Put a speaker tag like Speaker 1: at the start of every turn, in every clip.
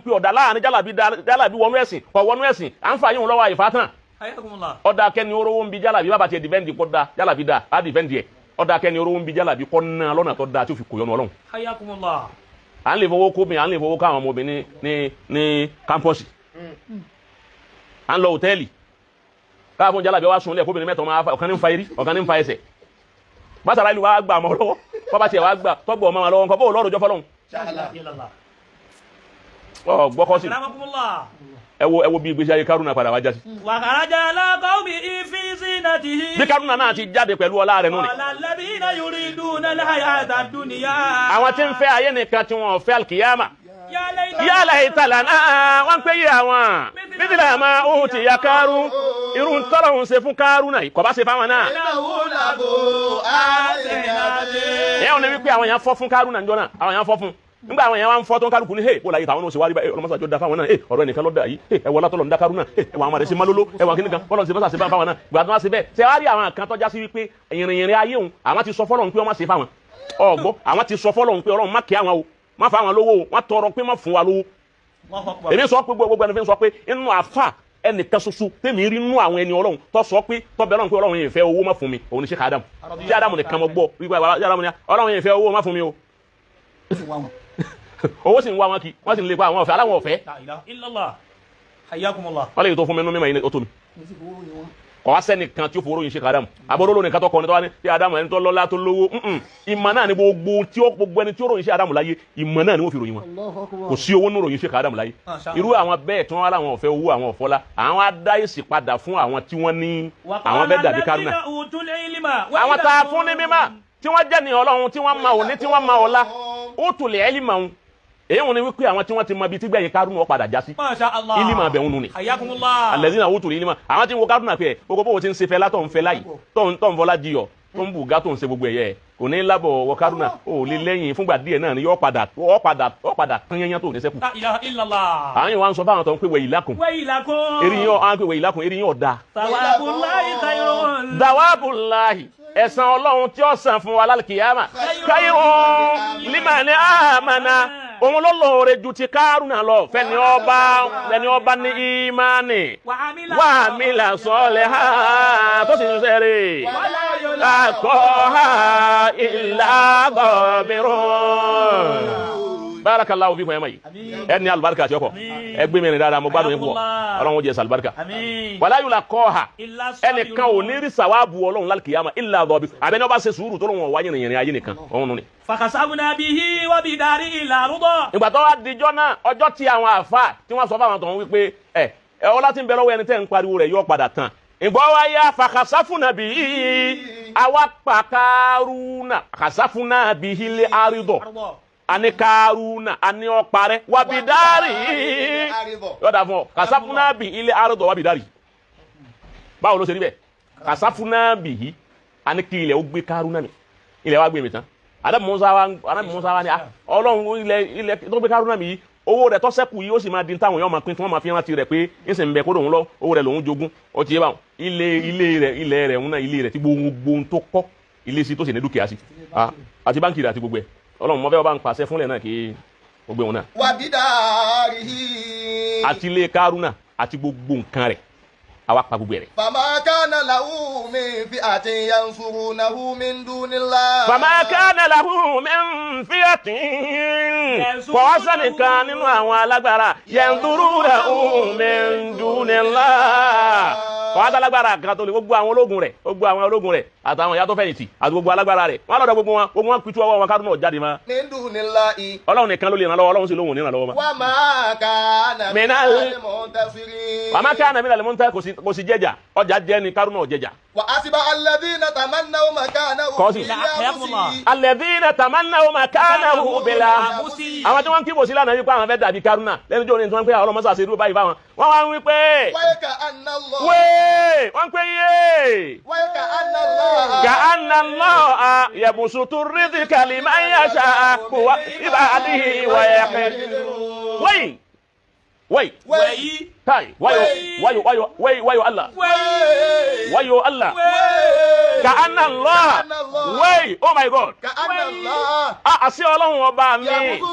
Speaker 1: wípé ọ̀dà láàrin jálàbí, jálàbí wọnú ẹ̀sìn kọ̀ wọnú ẹ̀sìn, à ń fa yín lọ́wọ́ àyífà tán.
Speaker 2: Hayyakumullah.
Speaker 1: Ọ̀dà kẹ́ni orówó ń bi jálàbí bàbá tiẹ̀ defend kọ́ da jálàbí da á defend ẹ̀. Ọ̀dà kẹ́ni orówó ń bi jálàbí kọ́ ná lọ́nà tó da tí ó fi kò yọnu Ọlọ́run.
Speaker 2: Hayyakumullah.
Speaker 1: À ń lè fowó kó mi, à ń lè fowó káwọn ọmọbìnrin ní campus, à ń lọ hòtẹ́ẹ̀lì káwọn fún jálàbí wa sùn lẹ̀ kóbìnrin mẹ́tọ́ máa fa, ọ̀kan ní ń fa eré, ọ̀kan ní ń fa ẹsẹ̀. Bàtàrà ìlú wa gbà ọmọ lọ́wọ́, bọ́bá tiẹ̀ wá gbà tọ́gbọ̀ ọmọ wọn lọ́wọ́ nǹkan bó lọ́rọ̀ jọ fọlọ́hún.
Speaker 2: Illallah.
Speaker 1: Ọ gbọ́kọ́ sí.
Speaker 2: Akramakumullah.
Speaker 1: Ẹ wo bí ìgbésí ayé Kárúnà padà wá jásí.
Speaker 2: Wa kharaja ala qawmihi fi zinatihi.
Speaker 1: Bí Kárúnà náà ti jáde pẹ̀lú ọlá rẹ̀ nù ni.
Speaker 2: Qala alladhina yuriduna al-hayata ad-dunya.
Speaker 1: Àwọn tí ń fẹ́ ayé nìkan tí wọ́n fẹ́ alkiyama.
Speaker 2: Ya layta.
Speaker 1: Ya layta lana, wọ́n ń pè yí àwọn mithla ma utiya Kárún, irú tọ́lọ̀ ń ṣe fún Kárúnà yìí kò bá ṣe fáwọn náà.
Speaker 3: إنه لذو عزم عظيم.
Speaker 1: Ẹ̀yàn ní wípé àwọn èèyàn fọ́ fún Kárúnà níjọ́ náà, àwọn èèyàn fọ́ fún nígbà àwọn èèyàn wá ń fọ́ tó ń kálukú ní hey, bó la yìí tàwọn náà ṣe wá rí báyìí, ọlọ́mọṣà jọ da fáwọn náà. Hey, ọ̀rọ̀ ẹnìkan lọ́dà yìí. Hey, ẹ̀wọ̀ látọ̀lọ́ ń dá Kárúnà. Hey, ẹ̀wọ̀ àwọn àdẹ́sí malolo, ẹ̀wọ̀ kìnìkan bọ́lọ̀ ṣe bọ́sà ṣe bá fáwọn náà. Ìgbà tó wá ṣe bẹ́ẹ̀ ṣe wá rí àwọn kan tọ́já sí wípé ìrìnrìn ayé òun, àwọn ti sọ fọ́lọ́run pé wọ́n má ṣe fáwọn ọ̀gbọ́, àwọn ti sọ fọ́lọ́run pé Ọlọ́run má kí àwọn o, má fáwọn lówó o, wọ́n tọrọ pé má fún wa lówó.
Speaker 2: Allahu akbar.
Speaker 1: Èmi sọ pé gbogbo ẹni fi ń sọ pé inú àfà ẹnìkan ṣoṣo tèmi rí inú àwọn ẹni Ọlọ́run tó sọ pé tọ́bẹ̀ Ọlọ́run pé Ọlọ́run yìí fẹ́ owó má fún mi, òun ni Sheikh Adam. Tí Adam nìkan mọ gbọ́ wípé Adam ni Ọlọ́run yìí fẹ́ owó má fún mi o, owó sì ń wá wọn kí wọ́n sì ń lépa àwọn ọ̀fẹ́ aláwọ̀ ọ̀fẹ́.
Speaker 2: La ilaha illallah. Hayyakumullah.
Speaker 1: Wọ́n lè tó fún mi nínú mímọ́ yìí ó tó mi kọ́ wá sẹ́nìkan tí ó fowó yìí Sheikh Adam àbúrò lónìí kátó kọ́ni tó wá ní tí Adam ẹni tó lọ́lá tó lówó ìmọ̀ náà ni gbogbo tí ó gbogbo ẹni tí ó ròyìn Sheikh Adam láyé, ìmọ̀ náà ni wọ́n fi ròyìn wọn. Kò sí owó nínú ròyìn Sheikh Adam láyé.
Speaker 2: Masha Allah.
Speaker 1: Irú àwọn bẹ́ẹ̀ tí wọ́n wá láwọn ọ̀fẹ́ owó, àwọn ọ̀fọ́lá, àwọn adáyèsí padà fún àwọn tí wọ́n ní àwọn fẹ́ dàbí Kárúnà.
Speaker 2: Utul ilma.
Speaker 1: Àwọn tá a fún ní mímọ́ tí wọ́n jẹ́ ní Ọlọ́run, tí wọ́n ma òní, tí wọ́n ma ọ̀la, ó tún lè ẹ́lì màá èyí wọn ni wípé àwọn tí wọ́n ti mọ ibi tí gbẹ̀yìn Kárúnà ó padà já sí.
Speaker 2: Masha Allah.
Speaker 1: Ilé bẹ̀ ń nu ni.
Speaker 2: Hayyakumullah.
Speaker 1: Alladhina utul ilma, àwọn tí ń wo Kárúnà pé gbogbo bó ti ń ṣe fẹlá tó ń fẹlá yìí, tó ń fọlá jiyọ̀, tó ń bùgá, tó ń ṣe gbogbo ẹ̀yẹ kò ní lábọ̀ wọ Kárúnà ó lè lẹ́yìn fúngbà díẹ̀ náà ni yóò padà ó padà ó padà tán yẹnyẹn tó ní sẹ́kù.
Speaker 2: La ilaha illallah.
Speaker 1: Àwọn yìí wá ń sọ fáwọn tó ń pè wẹ̀ ìlàkùn.
Speaker 2: Waylakum.
Speaker 1: Eré yín ọ̀ ń pè wẹ̀ ìlàkùn, eré yín ọ̀dà.
Speaker 2: Thawabullahi khayrun.
Speaker 1: Thawabullahi, ẹ̀san Ọlọ́run tí ó san fún wa lálùkìyàmà, khayrun limani amana, òun ló lóore ju ti Kárúnà lọ fẹ́ni ọba ẹni ọba ní ìmánì
Speaker 2: Wa amila.
Speaker 1: wa amila saliha, tó sì ń sẹ́rẹ̀ akọ́ha illa sabirun. Barakallahu fikum, ẹ̀ mọ̀ yìí ẹ ní alibarika àti ọkọ ẹ gbé mi rìn dáadáa, mo gbádùn yín púpọ̀. Ọlọ́run ó jẹ́ sàlùbáríkà.
Speaker 2: Àmín.
Speaker 1: Wala yulaqaha
Speaker 2: Illa
Speaker 1: ẹnìkan ò ní rí sàwáàbù Ọlọ́run lálùkìyàmà illa dọ̀bí àbẹ́ni ọba ṣe sùúrù tó lóun ọ̀wá yìnrìn ayé nìkan òun nù ni.
Speaker 2: Fakasabna bihi wa bidarihi al-arda.
Speaker 1: Ìgbà tó wá dijọ́ náà, ọjọ́ tí àwọn àfa tí wọ́n sọ fáwọn tó ń wí pé ẹ ọlá tí ń bẹ lọ́wọ́ ẹni tẹ́ ń pariwo rẹ̀ yóò padà tán. Ìgbọ́ wa yá fakasafuna bihi, àwa pa Kárúnà, kasafuna bihi lé àrídọ̀ ani Kárúnà ani ọ̀parẹ́ wabidari yọ̀dà fún ọ kasafuna bihi lé àrídọ̀ wabidari. Báwo ló ṣe rí bẹ́ẹ̀? Kasafuna bihi, ani kí ilẹ̀ ó gbé Kárúnà mi, ilẹ̀ wa gbé mi tán. Adamu Musa wa ni ah, Ọlọ́run, ilẹ̀ tó gbé Kárúnà mi yìí, owó rẹ̀ tó ṣẹ́kù yìí, ó sì máa di táwọn èèyàn máa pín tí wọ́n máa fi rántí rẹ̀ pé ń sì ń bẹ kó lòun lọ, owó rẹ̀ lòun jogún. Ó ti yé báwọn ilé rẹ̀, ilẹ̀ rẹ̀ ń ná ilé rẹ̀ tí gbogbo ohun tó kọ́ ilé sí tó sì ní dúkìá sí. Ah, àti báńkì rẹ̀ àti gbogbo ẹ̀, Ọlọ́run mọ́ fẹ́ bá ń pàṣẹ fúnlẹ̀ náà kí gbogbo òun náà.
Speaker 3: وبداره.
Speaker 1: Àti ilé Kárúnà àti gbogbo nǹkan rẹ̀, àwa pa gbogbo rẹ̀.
Speaker 3: فما كان له من فئة ينصرونه من دون الله.
Speaker 1: فما كان له من فئة, kò wá sẹ́nìkan nínú àwọn alágbára, ينصرونه من دون الله, kò wá sálágbára kan tó lè gbogbo àwọn ológun rẹ̀, gbogbo àwọn ológun rẹ̀ àtàwọn ìyá tó fẹ̀yìntì àti gbogbo alágbára rẹ̀, wọ́n lọ́dọ̀ gbogbo wọn, gbogbo wọn pitú ọwọ́ wọn, Kárúnà náà jáde mọ́.
Speaker 3: من دون الله.
Speaker 1: Ọlọ́run nìkan ló lè ràn lọ́wọ́, Ọlọ́run sì lóhùn ní ràn lọ́wọ́ mọ́.
Speaker 3: وما كان من المنتصرين.
Speaker 1: وما كان من المنتصرين, kò sí jẹ́jà, ọjà jẹ́ ni Kárúnà náà jẹ́jà.
Speaker 3: وأصبح الذين تمنوا مكانه
Speaker 1: Kọ́sì.
Speaker 3: بالأمس.
Speaker 1: الذين تمنوا مكانه بالأمس, àwọn tí wọ́n ń kíbò sí lánàá wípé àwọn fẹ́ dàbí Kárúnà lẹ́nu jọ́ ní tí wọ́n ń pè àwọn ọlọ́mọsá ṣe irú báyìí fáwọn, wọ́n wá ń wí pé
Speaker 3: ويكأن الله
Speaker 1: wéè, wọ́n ń pè yé
Speaker 3: ويكأن الله
Speaker 1: كأن الله يبسط الرزق لمن يشاء عباده ويقدر. Wéyì wéyì.
Speaker 2: Wẹ̀yí.
Speaker 1: Táì wáyò wáyò wáyò wéyì wáyò Allah wáyò Allah. Ka anna Allah. Wait, oh my God.
Speaker 3: Ka anna Allah.
Speaker 1: Àṣẹ ọlọ́run ọba mi.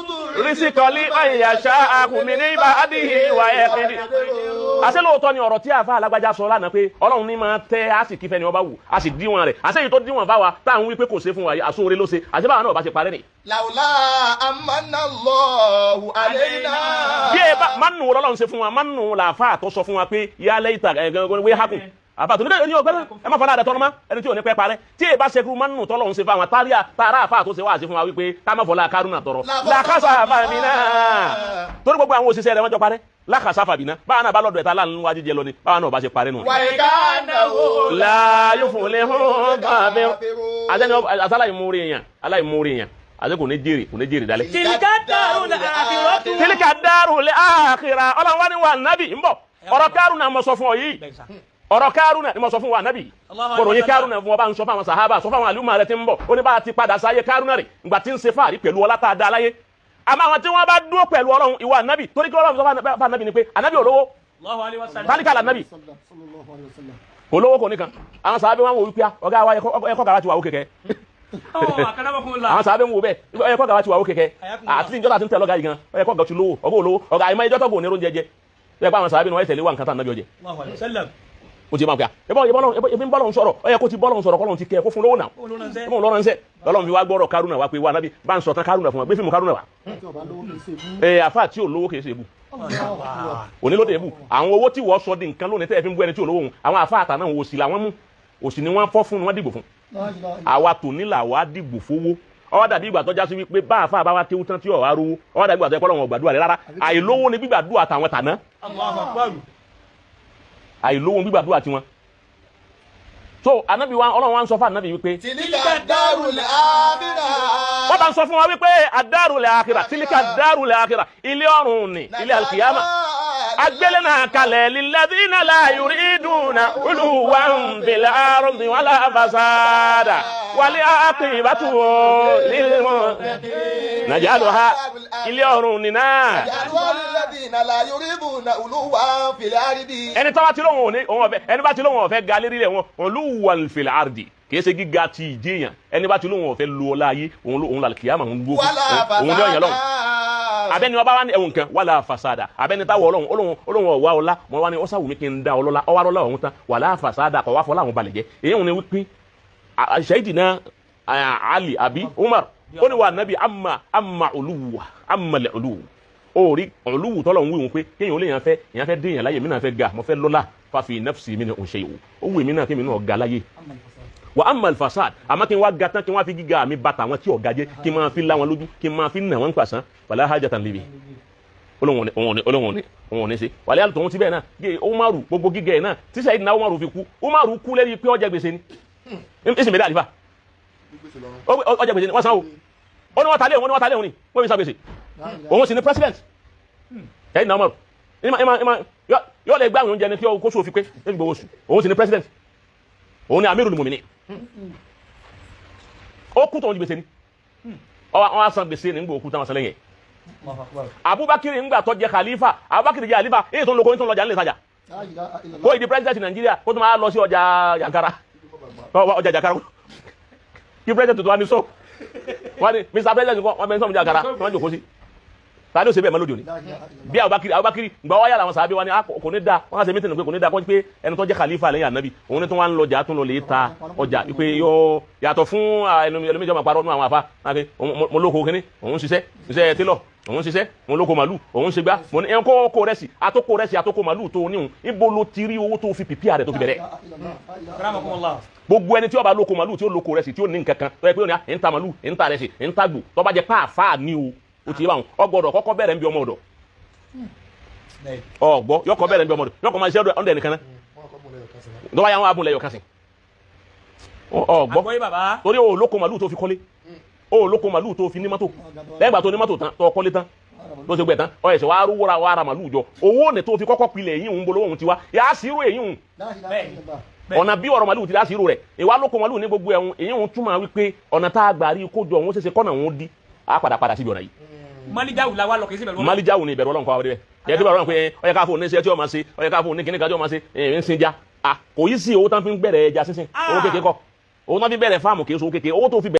Speaker 1: Rísíkọ̀lì ọ̀yàṣà àkùnmí ní ibadihi wà ẹ̀kẹ́dì. Àṣẹ lóòótọ́ ni ọ̀rọ̀ tí àfa alágbájá sọ lánàá pé ọlọ́run ní máa tẹ́ á sì kífẹ́ ni ọba wù á sì díwọ̀n rẹ̀. Àṣẹ yìí tó díwọ̀n bá wa tá à ń wí pé kò ṣe fún wa yìí àsóore ló ṣe. Àṣẹ báwa náà bá ṣe parẹ́ nì.
Speaker 3: Làwùlà amanna Allahu alayna.
Speaker 1: Bí ẹ bá máa nù ọlọ́run ṣe fún wa máa nù làáfà tó sọ fún wa pé yálẹ́ ìta ẹ̀gẹ́gẹ́ wé hákùn àbá tó ní ní ọgbẹ́ ẹ má fọlá àdàtọ́ ọmọ ẹni tí ò ní pẹ́ parẹ́ tí ẹ bá ṣe kúrú máa nù tọ́lọ́run ṣe fún àwọn táríà tààrà àfà tó ṣe wá ṣe fún wa wípé ká má fọlá kárúnà tọrọ làkàṣà fàmì náà torí gbogbo àwọn òṣìṣẹ́ rẹ̀ wọ́n jọ parẹ́ làkàṣà fàmì náà báwa náà bá lọ́dọ̀ ẹ̀ta láàánú wájú jẹ lọ ni báwa náà bá ṣe parẹ́ nù.
Speaker 3: Wàyíká náà.
Speaker 1: Láyò fún lè hàn káfíń àtẹni àtàláìmúre èèyàn aláìmúre èèyàn àti kò ní jèrè kò ní jèrè dálẹ̀.
Speaker 2: Tilka darul akhiratu.
Speaker 1: Tilka darul akhirah ọlọ́run wá ní wa nábì ń bọ̀ ọ̀rọ̀ kárùnà mo sọ fún ọ yìí ọ̀rọ̀ kárùnà ni mo sọ fún wa nábì kọ̀rọ̀ yín kárùnà fún ọba ń sọ fún àwọn sàhábà sọ fún àwọn àlùmọ̀ rẹ ti ń bọ̀ ó ní bá a ti padà sáyé kárùnà rè ìgbà tí ń ṣe fáàrí pẹ̀lú ọlá tá a dá láyé àmọ́ àwọn tí wọ́n bá dúró pẹ̀lú ọlọ́run ìwà nábì torí kí ọlọ́run sọ fún ànábì ni pé ànábì olówó
Speaker 2: Allahu alayhi wa sallam.
Speaker 1: tálíkà lànábì olówó kò nìkan àwọn sàhábà wọn wò wípé ọ̀gá wa ẹ̀kọ́ gàrà ti wà ó kẹ̀kẹ́.
Speaker 2: Ọ̀, akramakumullah.
Speaker 1: Àwọn sàábẹ̀ ń wo bẹ́ẹ̀ ọyẹ kọ́ gàwa ti wà ó kẹ̀kẹ́ àti ìjọba ti ń tẹ̀ lọ́gà yìí gan ọyẹ kọ́ gà ti lówó ọgọ́ olówó ọ̀gá àìmọ́ ìjọ tọ́gọ̀ onírún jẹjẹ ẹ pé àwọn sàábẹ̀ ni wọ́n tẹ̀lé wà nǹkan tán nàbí ọjẹ.
Speaker 2: Allahu alayhi wa sallam.
Speaker 1: O ti máa pè é ẹbí ń bọ́lọ̀ ń sọ̀rọ̀ ọyẹ kó ti bọ́lọ̀ ń sọ̀rọ̀ kọ́lọ̀ ti kẹ́ kó fún lówó náà ẹbí lọ́rọ̀ ń sẹ́ lọ́lọ́run fi wá gbọ́rọ̀ kárùnà wá pé wà nábì bá ń sọ tán kárùnà fún wa gbé fíìmù kárùnà wá. Ẹ àfa tí ò lówó kìí ṣe ebú onílòdì ebú àwọn owó tí wọ́n sọ di nǹkan lónìí tẹ́ ẹ fi ń bú ẹni tí ò lówó òun àwọn àfa àtà náà òsì làwọn mú òsì ni wọ́n fọ́ fún ni wọ́n dìbò fún àwa tòní là wá dìbò fowó ọwọ́ dàbí ìgbà tó já sí wípé bá àfa àbáwá kéwú tán tí ọ̀ wá rówó ọwọ́ dàbí ìgbà tó yẹ kọ́ lọ́wọ́ gbàdúrà rẹ̀ rárá àìlówó ni gbígbàdúrà tàwọn tàná.
Speaker 2: Allahu akbar.
Speaker 1: Àìlówó gbígbàdúrà tiwọn. So anabi wa ọlọ́run wa ń sọ fún anabi wípé.
Speaker 3: Tilka darul akhirah.
Speaker 1: Wọ́n bá ń sọ fún wa wípé adarul akhirah tilka darul akhirah ilé ọ̀run ni ilé alkiyama agbélé náà kalẹ̀ lilladhina la yuriduna uluwan fil ardi wala fasada wal aqibatu lil najaluha ilé ọ̀run ni náà.
Speaker 3: Alladhina la yuriduna uluwan fil ardi.
Speaker 1: Ẹni tó bá ti lóhùn òní òun ọ̀fẹ́ ẹni bá ti lóhùn ọ̀fẹ́ ga lérí rẹ̀ wọn uluwan fil ardi kìí ṣe gíga ti ìjẹyàn ẹni bá ti lóhùn ọ̀fẹ́ lu ọlá ayé òun òun làlùkìyàmà òun dúró òun ní ọ̀yàn lọ́hùn abẹ́ni ọba wa ní ẹ̀wọ̀n kan wàlá fasada abẹ́ni táwọ̀ ọlọ́run ọlọ́run ọlọ́run ọ̀wá ọlá mọ̀ wá ní ọ̀sà wùmí kí n da ọlọ́lá ọwá ọlọ́lá ọ̀hún tán wàlá fasada kọ̀ wá fọlá àwọn balẹ̀ jẹ́ èyí òun ni wípé Sayyidina Ali àbí Umar ó ní wà nábì amma amma olúwa amma lẹ̀ olúwa ó rí olúwu tọ́lọ̀ ń wí wọn pé kéèyàn ó lè yàn fẹ́ yàn fẹ́ déyàn láyè mí náà fẹ́ ga mo fẹ́ lọ́lá fàfi nafsi mi ní òun ṣe ìwò ó wù mí náà kí mi náà ga láyè wa amma alfasad àmọ́ kí n wá ga tán kí n wá fi gíga mi bàtà àwọn tí ò ga jẹ́ kí n máa fi lá wọn lójú kí n máa fi nà wọn pàṣán wàlá hajatan libi olóhùn òní olóhùn òní òun òní ṣe wàlẹ́ àlùtò òun ti bẹ́ẹ̀ náà gé Umaru gbogbo gíga ẹ̀ náà tí Sayyidina Umaru fi kú Umaru kú lẹ́yìn pé ó jẹ gbèsè ni ìsìn mẹ́lẹ́ àlìfà ó jẹ gbèsè ni wọ́n san o ó ní wọ́n ta lé òun ní wọ́n ta lé òun ni wọ́n fi san gbèsè òun sì ni president Sayyidina Umaru yóò lè gbá àwọn oúnjẹ ní kí kó sófin pé ní gbowó oṣù òun sì ni president òun ni Amirul Muminin ó kú tóun di gbèsè ni wọ́n á san gbèsè ní gbòókú táwọn san lẹ́yìn Abubakar ńgbà tó jẹ khalifa Abubakar jẹ khalifa èyí tó ń loko èyí tó ń lọjà ńlẹ̀ ìtajà kó ìdí president Nàìjíríà kó tó máa lọ sí ọjà Jankara ọjà Jankara kí president tó wá ní sọ wọ́n ní Mr President kọ́ wọ́n bẹ ní sọ́mu Jankara wọ́n jòkó sí tani ó ṣe bẹ́ẹ̀ mọ́ lóde òní bí Abubakar Abubakar gbà wáyà làwọn sàábí wa ni kò ní da wọn kà ṣe mítìnì pé kò ní da kó pé ẹni tó jẹ́ khalifa lẹ́yìn ànábì òun ni tó wá ń lọjà tó ń lọ lè ta ọjà pé yọ yàtọ̀ fún ẹlòmíjọ́ máa parọ́ nínú àwọn afa mo lóko kínní òun ṣiṣẹ́ iṣẹ́ télọ̀ òun ṣiṣẹ́ mo lóko màlúù òun ṣe gbá mo ní ẹ̀ ń kó kó rẹ́sì àtòkó rẹ́sì àtòkó màlúù tó níhun ibo ló ti rí owó tó fi pìpì rẹ̀ tó fi bẹ̀rẹ̀. Gbogbo ẹni tí ó bá lóko màlúù tí ó lóko rẹ́sì tí ó ní nǹkan kan tó yẹ pé ó ní à ń ta màlúù ń ta rẹ́sì ń ta gbò tó bá jẹ pàáfàá ní o o ti yé báwọn ọgbọ́dọ̀ kọ́kọ́ bẹ̀rẹ̀ ń bí ọmọ ọ̀dọ̀ ọgbọ yọkọ bẹ̀rẹ̀ ń bí ọmọ ọ̀dọ̀ yọkọ máa ṣe ọdọ ẹnìkan náà dọwọ yà wọn abúlé yọkan sí ọgbọ torí o lóko màlúù tó fi kọ́lé o lóko màlúù tó fi ní mọ́tò lẹ́gbàá tó ní mọ́tò tán tó kọ́lé tán tó ṣe gbẹ tán ọ ẹsẹ wàá rúwọ́ra wàá ra màlúù jọ owó ní tó fi kọ́kọ́ pilẹ̀ èyí ń bolo òun ti wá yà á sírò èyí ń ọ̀nà bí ọ̀rọ̀ màlúù ti dá sírò rẹ̀ ìwà lóko màlúù ní gbogbo ẹ̀hún èyí ń túmọ̀ wípé ọ̀nà tá a gbà rí kójọ òun ṣẹṣẹ kọ́nà òun di á padà padà síbi ọ̀nà yìí.
Speaker 2: Malijawu la wa lọ kì í sí bẹ̀rù Ọlọ́run.
Speaker 1: Malijawu ni ìbẹ̀rù Ọlọ́run kọ́ wa débẹ̀. Yẹ kí bẹ̀rù Ọlọ́run pé ó yẹ ká fún oníṣẹ́ tí ó máa ṣe ó yẹ ká fún oníkíní ká tí ó máa ṣe ẹ̀ ń sin ja. À kò yí sí owó tán fi ń gbẹ̀rẹ̀ ẹja sísìn owó kékeré kọ́. Owó náà fi bẹ̀rẹ̀ fáàmù kì í sọ kékeré, owó tó fi bẹ̀rẹ̀.